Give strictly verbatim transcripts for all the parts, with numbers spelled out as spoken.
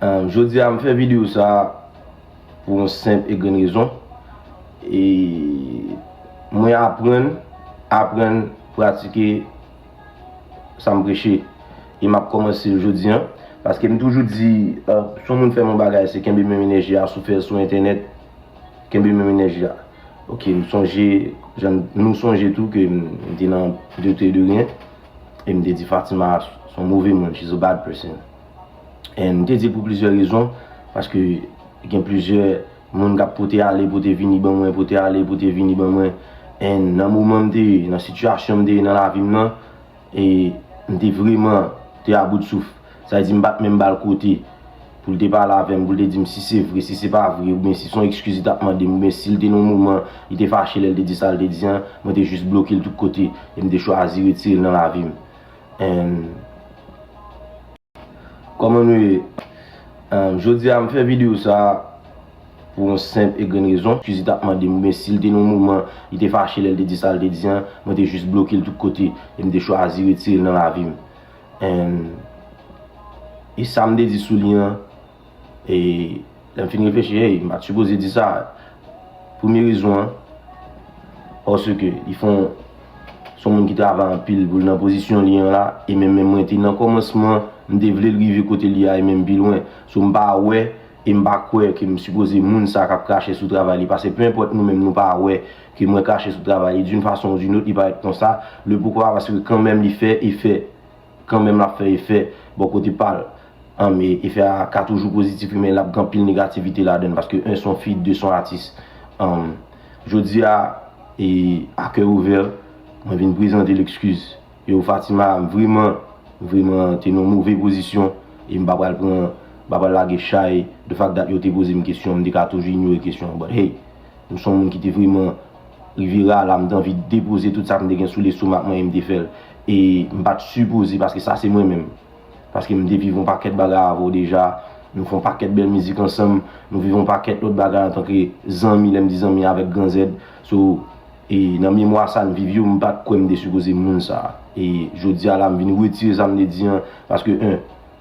Ahn, jodi a, m fè videyo sa a pou yon senp e grenn rezon. E mwen aprann, aprann pratike sa m preche. E m ap kòmanse l jodi a. Paske m toujou di, ahn, si yon moun fè m yon bagay, se kenbe menm enèji a, si w fè l sou entènèt, kenbe menm enèji a. Ok, m sonje, jan nou sonje tou ke m, m te nan de te de ryen, e m te di Fatima se yon move moun, she's a bad person. And m te di l pou plizyè rezon, paske gen plizyè moun k ap pote ale, pote vini ban mwen, pote ale, pote vini ban mwen. And nan moman m te ye, nan sitiyasyon m te ye nan lavi m nan, e m te vrèman te a bout souf. Sa vle di m pa t menm ba l kote pou l te pale avè m, pou l te di m si se vre, si se pa vre, oubyen si se yon ekskiz li t ap mande m, oubyen si l te nan yon moman, li te fache lè l te di sa l te di an, mwen te jis bloke l tout kote, e m te chwazi retire l nan lavi m. And kòman nou ye? Ahn, jodi a, m fè videyo sa a pou yon senp e grenn rezon. Eskiz li t ap mande m, oubyen si l te nan yon moman, li te fache lè l te di sa l te di an, mwen te jis bloke l tout kote, e m te chwazi retire l nan lavi m. And, e sa m te di sou li an, e lè m fin reflechi, hey, m pa t sipoze di sa. Premye rezon an, paske li fè yon, se yon moun ki travay anpil pou l nan pozisyon li an la, e menm, menm mwen te nan kòmansman, m te vle l rive kote l ye a, e menm pi lwen. So, m pa wè, e m pa kwè ke m sipoze moun sa k ap krache sou travay li, paske peu importe nou menm nou pa wè ke mwen krache sou travay li, d'une façon ou d'une autre, li parèt konsa, le poukwa, paske kanmenm li fè efè, kanmenm l ap fè efè bò kote pa l. Ann, e efè a ka toujou pozitif wi, men l ap gen anpil negativite ladan l, paske en, se yon fi, de, se yon atis. Ann, jodi a, e a kè ouvè, mwen vin prezante l ekskiz. Yo, Fatima, m vrèman, vrèman te nan yon move pozisyon, e m pa pral pran, m pa pral lage chay, the fact that yo te poze m kesyon, m te ka toujou inyore kesyon an, but hey, m se yon moun ki te vrèman rive ra la, m te anvi depoze tout sa k m te gen sou lestomak mwen e m te fè l. E m pa t sipoze, paske sa se mwen menm. Paske m te viv yon pakèt bagay avè w deja, nou fè yon pakèt bèl mizik ansanm, nou viv yon pakèt lòt bagay antanke zanmi, lè m di zanmi avèk gran Z. So, e nan memwa sa n viv yo, m pa t kwè m te sipoze moun sa. E jodi a la, m vin retire sa m te di an, paske en,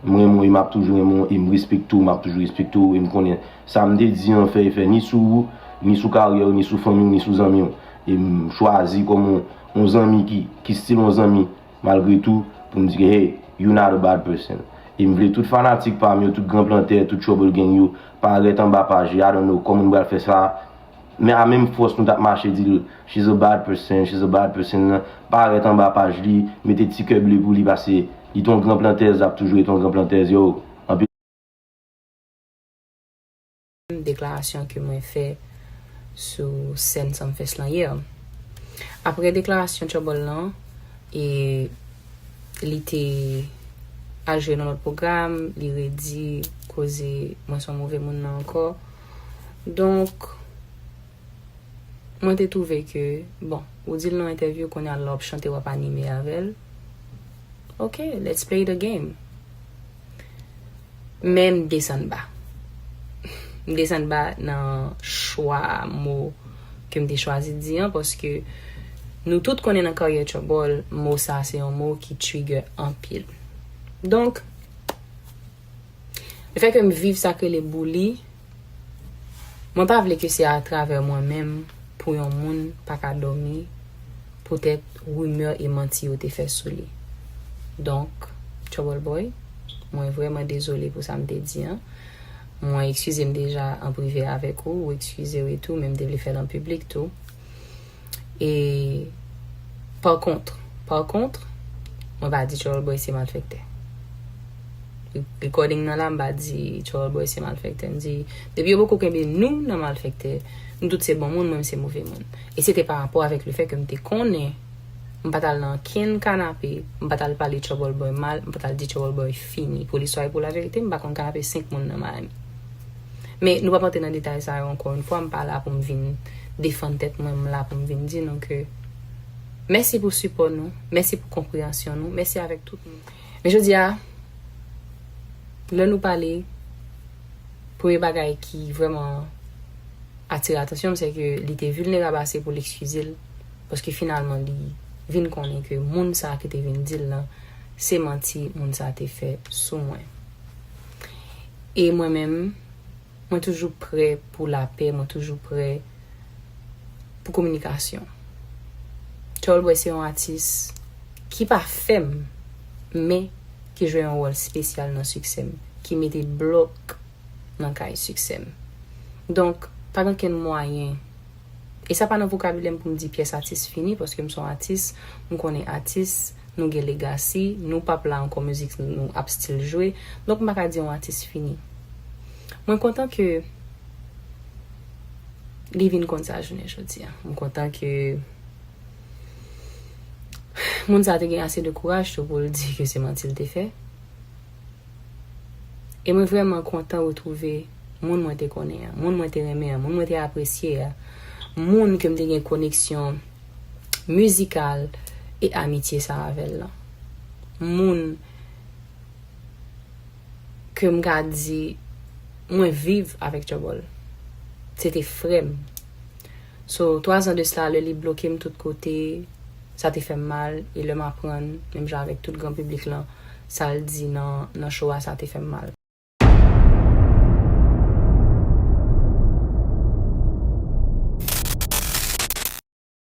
m renmen w e m ap toujou renmen w, e m respekte w, m ap toujou respekte w, e m konnen sa m te di an fè efè ni sou ou, ni sou karyè w, ni sou fanmi w, ni sou zanmi w. E m chwazi kòm yon, yon zanmi ki, ki still yon zanmi, malgre tou, pou m di ke, hey, you not a bad person. E m vle tout fanatik pa m yo, tout gran plantè, tout trouble gang yo, parèt anba paj li, I don't know kòman m pral fè sa, men a menm fòs nou t ap mache di l, she's a bad person, she's a bad person nan, parèt anba paj li, mete ti kè ble pou li, paske li t yon gran plantèz, l ap toujou ret yon gran plantèz, yo. Anpil deklarasyon ke mwen fè sou sèn Sumfest lan yè. Apre deklarasyon Trouble lan, e li te al jwe nan lòt pwogram, li redi koze mwen se yon move moun nan ankò. Donk, mwen te twouve ke, bon, ou di l nan entèvyou, kounye a lè w ap chante, w ap anime avè l. Ok, let's play the game. Men m desann ba. M desann ba nan chwa mo ke m te chwazi di an, paske nou tout konnen nan karyè Trouble, mo sa se yon mo ki trigger anpil. Donk, lefètke m viv sa k rele bouli, mwen pa vle ke se atravè mwen menm pou yon moun pa ka dòmi poutèt rimè e manti yo te fè sou li. Donk, Trouble Boy, mwen vrèman dezole pou sa m te di an. Mwen eskize m deja an prive avèk ou, ou eskize w e tou, men m te vle fè l an piblik tou. E, pa kont, pa kont, mwen pa di Trouble Boy se malfektè. Recording nan la, m pa di Trouble Boy se malfektè. M di, depi yo poko kenbe nou nan malfektè, nou tout se bon moun, mwen m se move moun. E se te pa rapò avèk lefètke m te konnen m pa t al nan okenn kanape, m pa t al pale Trouble Boy mal, m pa t al di Trouble Boy fini. Pou listwa e pou laverite, m pa konn kanape senk moun nan Miami. Men nou p ap antre nan detay sa yo ankò yon fwa, m pa la pou m vin defann tèt mwen, m la pou m vin di nou ke mèsi pou sipò nou, mèsi pou konpreyansyon nou, mèsi avèk tout moun. Men jodi a, lè nou pale, premye bagay ki vrèman atire atansyon m, se ke li te vilnerab ase pou l eskize l, paske finalman li vin konnen ke moun sa ki te vin di l lan, se manti moun sa te fè sou mwen. E mwen menm, mwen toujou prè pou lapè, mwen toujou prè pou kominikasyon. Trouble Boy se yon atis ki pa fè m, men ki jwe yon wòl espesyal nan siksè m, ki mete blòk nan kay siksè m. Donk, pa gen okenn mwayen. E sa pa nan vokabilè m pou m di pyès atis fini, paske m se yon atis, m konnen atis, nou gen legacy, nou p ap la ankò, mizik nou ap still jwe. Donk, m pa ka di yon atis fini. Mwen kontan ke li vin konn sa jounen jodi a. M kontan ke moun sa te gen ase de kouraj tou pou l di ke se manti l te fè. E mwen vrèman kontan retwouve moun mwen te konnen an, moun mwen te renmen an, moun mwen te apresye a, moun ke m te gen koneksyon mizikal e amitye sa avè l lan. Moun ke m ka di mwen viv avèk Trouble. Se te frè m. So, twa zan de sila, lè li bloke m tout kote, sa te fè m mal. E lè m aprann, menm jan avèk tout gran piblik lan, sa l di nan, nan show a, sa te fè m mal.